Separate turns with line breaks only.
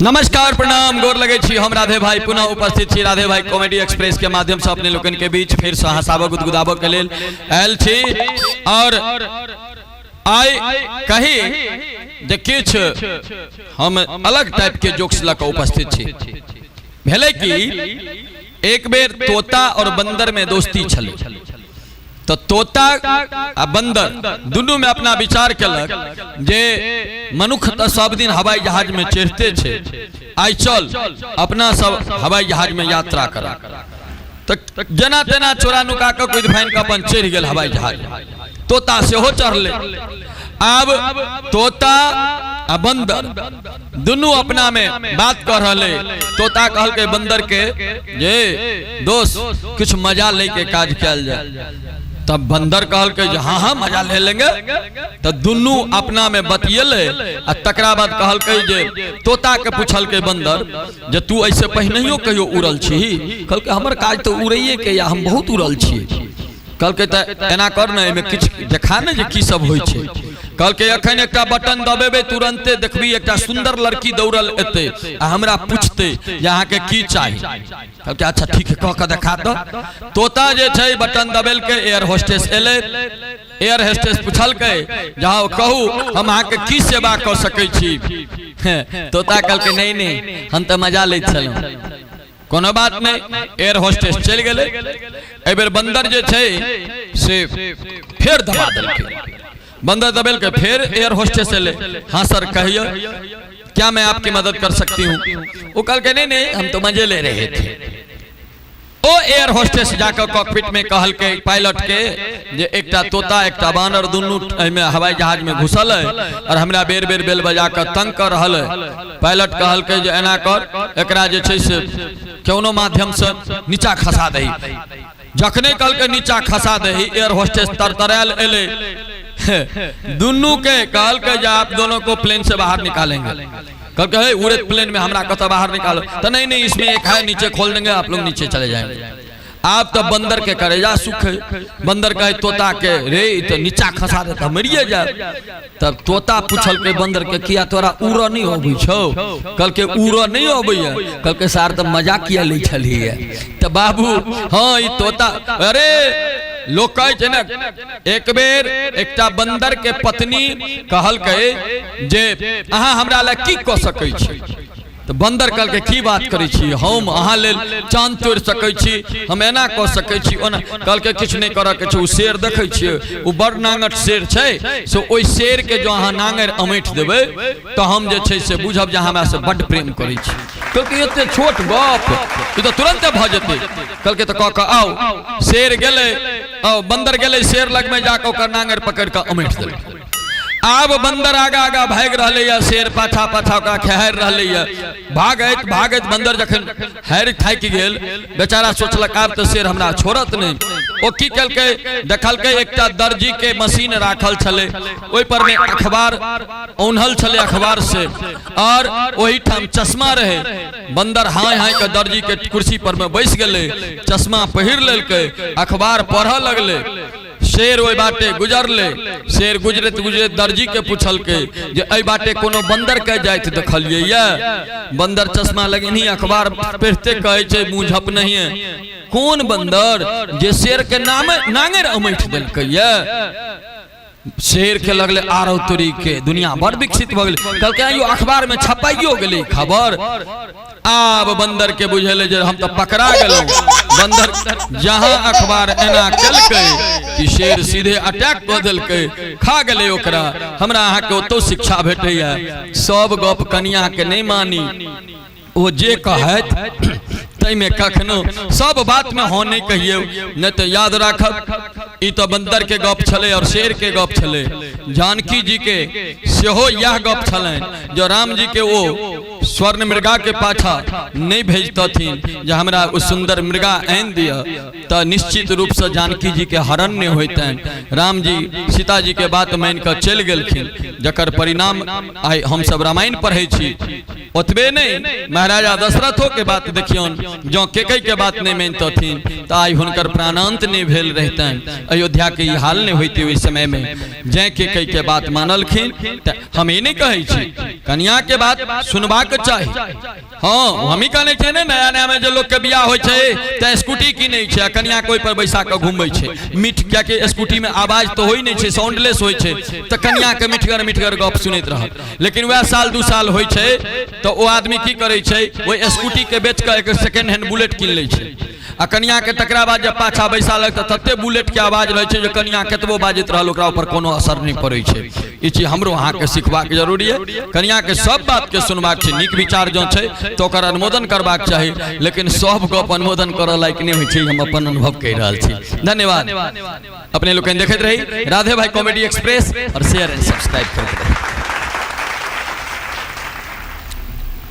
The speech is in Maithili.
नमस्कार, प्रणाम, गोर लगे छी। हम राधे भाई पुनः उपस्थित छी राधे भाई कॉमेडी एक्सप्रेस के माध्यम से अपने लोकनि के बीच फिर से हंसाबऽ गुदगुदाबऽ के लेल आयल छी। और आइ कही जे किछु हम अलग टाइप के जोक्स लऽ कऽ उपस्थित छी। भेलै कि एक बेर तोता और बंदर में दोस्ती छलै, तऽ तोता आ बंदर दुनू में अपना विचार केलक जे मनुख तऽ सब दिन हवाई जहाज में चढ़ते छै, आइ चल अपना सब हवाई जहाज में यात्रा कर। तऽ जेना तेना चोरा नुका कऽ कुदि फानि कऽ अपन चढ़ि गेल हवाई जहाज, तोता सेहो चढ़लै। आब तोता आ बंदर दुनू अपना में बात कऽ रहलै। तोता कहलकै बंदर के जे दोस्त किछु मजा ले के काज कयल जाय। तब बंदर कहलकै जे हाँ हाँ मजा ले लेंगे। तऽ दुनू अपना में बतियेलै आ तकरा बाद कहलकै जे तोता के पूछलकै बंदर जे तू ऐसे पहिनहियो कहियो उड़ल छी? कहलकै हमर काज तऽ उड़ैये के या, हम बहुत उड़ल छी। कहलकै तऽ एना कर ने, एहिमे किछु देखा ने जे की सब होइ छै। कहलकै एखन एकटा बटन दबेबै, तुरन्ते देखबी एकटा सुन्दर लड़की दौड़ल एतै आ हमरा पूछतै जे अहाँके की चाही। कहलकै अच्छा ठीक है, कह कऽ देखा दऽ। तोता जे छै बटन दबेलकै, एयर होस्टेस एलै। एयर होस्टेस पुछलकै जे हँ कहू हम अहाँके की सेवा कऽ सकै छी? तोता कहलकै नहीं नहीं, हम तऽ मजा लैत छलहुँ, कोनो बात नहीं। एयर होस्टेस चलि गेलै। एहि बेर बंदर जे छै से फेर दबा देलकै। बंदर दबेलकै, फेर एयर होस्टेस एलै। हाँ सर कहिए, क्या मैं आपकी मदद कर सकती हूँ? वो कहलकै नहीं नहीं, हम तो मजे ले रहे थे। ओ एयर होस्टेस जाकर कॉकपिट में कहलकै पायलट के जे एकटा तोता एकटा बानर दुनू एहिमे हवाई जहाज में घुसल है और हमरा बेर बेर बेल बजा कऽ तंग कऽ रहल है। पायलट कहलकै जे एना कर, एकरा जे छै से कोनो माध्यमसँ नीचा खसा दही। जखने कहलकै नीचा खसा दही, एयर होस्टेस तरतरायल एलै, दुनू के कहलकै जे आप दोनों को प्लेन से बाहर निकालेंगे। कहलकै हे उड़े प्लेन में हमरा कतऽ बाहर निकालो? तऽ नहीं नहीं, इसमें एक है, नीचे खोल देंगे, आप लोग नीचे चले जाएंगे। आब तऽ बंदर के करेजा सुखे। बंदर कहे तोता के, रे ई तऽ नीचा खसा दे तऽ मरिए जाए। तब तोता पूछलकै बंदर के, किया तोरा उड़ऽ नहि अबै छौ? कहलकै उड़ऽ नहि अबैया। कहलकै सार तऽ मजा किया लै छलियै? तऽ बाबू हाँ ई तोता, अरे लोक कहै छै ने, एक बेर एकटा बंदर के पत्नी कहलकै जे अहाँ हमरा लए की कऽ सकै छी? तऽ बन्दर कहलकै की बात करै छी, हम अहाँ लेल चाँद तोड़ि सकै छी, हम एना कऽ सकै छी ओना। कहलकै किछु नहि करऽके छै, ओ शेर देखै छियै, ओ बड़ नांगट शेर छै, से ओहि शेरके जँ अहाँ नांगरि अमैठ देबै तऽ हम जे छै से बुझब जे अहाँ हमरासँ बड्ड प्रेम करै छी। कहलकै एते छोट गप, ई तऽ तुरन्ते भऽ जेतै। कहलकै तऽ कऽ कऽ आउ। शेर गेलै, बन्दर गेलै शेर लगमे जाकऽ ओकर नांगरि पकड़ि कऽ अमैठ देलकै। आब बंदर आगा आगा भागि रहलैए, शेर पाछा पाछा ओकरा खेहारि रहलैए। भागैत भागैत बंदर जखन हारि थाकि गेल, बेचारा सोचलक आब तऽ शेर हमरा छोड़त नहि। ओ की केलकै, देखलकै एकटा दर्जी के मशीन राखल छलै, ओहि पर मे अखबार औन्हल छलै अखबार से, और ओहिठाम चश्मा रहे। बंदर हाय हाय के दर्जी के कुर्सी पर मे बैस गेलै, चश्मा पहिर लेलकै, अखबार पढ़ऽ लगलै। शेर ओहि बाटे गुजरले। शेर गुजरैत गुजरैत दर्जी के पूछलकै जे एहि बाटे कोनो बंदर के जाइत देखलियै ये? बंदर चश्मा लगेनही अखबार पढ़िते कहै छै मुँह झपनहिए, कोन बंदर जे शेर के नाम नांगरि अमैठ देलकै ये? शेर के लगले आरो तोरी के दुनिया बड़ विकसित भऽ गेलै। कहलकै आइयो अखबार में छपाइयो गेलै खबर। आब बंदर के बुझेले जे हम तऽ पकड़ा गेलहुँ। बंदर जहाँ अखबार एना केलकै कि शेर सीधे अटैक कऽ देलकै, खा गेलै ओकरा। हमरा अहाँके ओतौ शिक्षा भेटैया, सब गप कनिया के नहि मानी, ओ जे कहत ताहिमे कखनो सब बातमे हँ नहि कहियौ, नहि तऽ याद राखब ई तऽ बंदर के गप छलै और शेर के गप छलै। जानकी जी के सेहो इएह गप छलनि जो राम जी के ओ स्वर्ण मृगा के पाछा नहि भेजतथिन जे हमरा ओ सुन्दर मृगा आनि दिअ, तऽ निश्चित रूपसँ जानकी जी के हरण नहि होइतनि। राम जी सीता जी के बात मानि कऽ चलि गेलखिन, जकर परिणाम आइ हमसब रामायण पढ़ै छी। ओतबे नहि, महाराजा दशरथो के बात देखियौन, जँ केकई के बात नहि मानितथिन तऽ आइ हुनकर प्राणांत नहि भेल रहितनि, अयोध्या के ई हाल नहि होइतै ओहि समय मे। जँ केकई के बात मानलखिन तऽ हम ई नहि कहै छी कनिया के बात सुनबाक चाही। हँ, हमही कहने छियै ने, नया नया मे जे लोक के बियाह होइ छै तऽ स्कूटी किनै छै आ कनिया के ओहि पर बैसा कऽ घुमबै छै मीठ, कियाकि स्कूटी मे आवाज तऽ होइ नहि छै, साउंडलेस होइ छै, तऽ कनिया के मिठगर मिठगर गप सुनैत रहल। लेकिन वएह साल 2 साल होइ छै तऽ ओ आदमी की करै छै, ओहि स्कूटी के बेच कऽ एक सेकेंड हैंड बुलेट कीन लै छै आ कनिया के तकरा बाद जब पाछा बैसा लग तऽ तते बुलेट के आवाज रहै छै जे कनिया केतबो बाजैत रहल ओकरा ऊपर कोनो असर नहि पड़ै छै। ई चीज हमरो अहाँके सिखबाक जरूरी है। कनिया के सब बात के सुनबाक छै, नीक विचार जँ छै तऽ ओकर अनुमोदन करबाक चाही, लेकिन सब गप अनुमोदन करऽ लायक नहि होइ छै, हम अपन अनुभव कहि रहल छी। धन्यवाद। अपने लोकनि देखैत रही राधे भाई कॉमेडी एक्सप्रेस और शेयर एंड सब्सक्राइब करैत रही।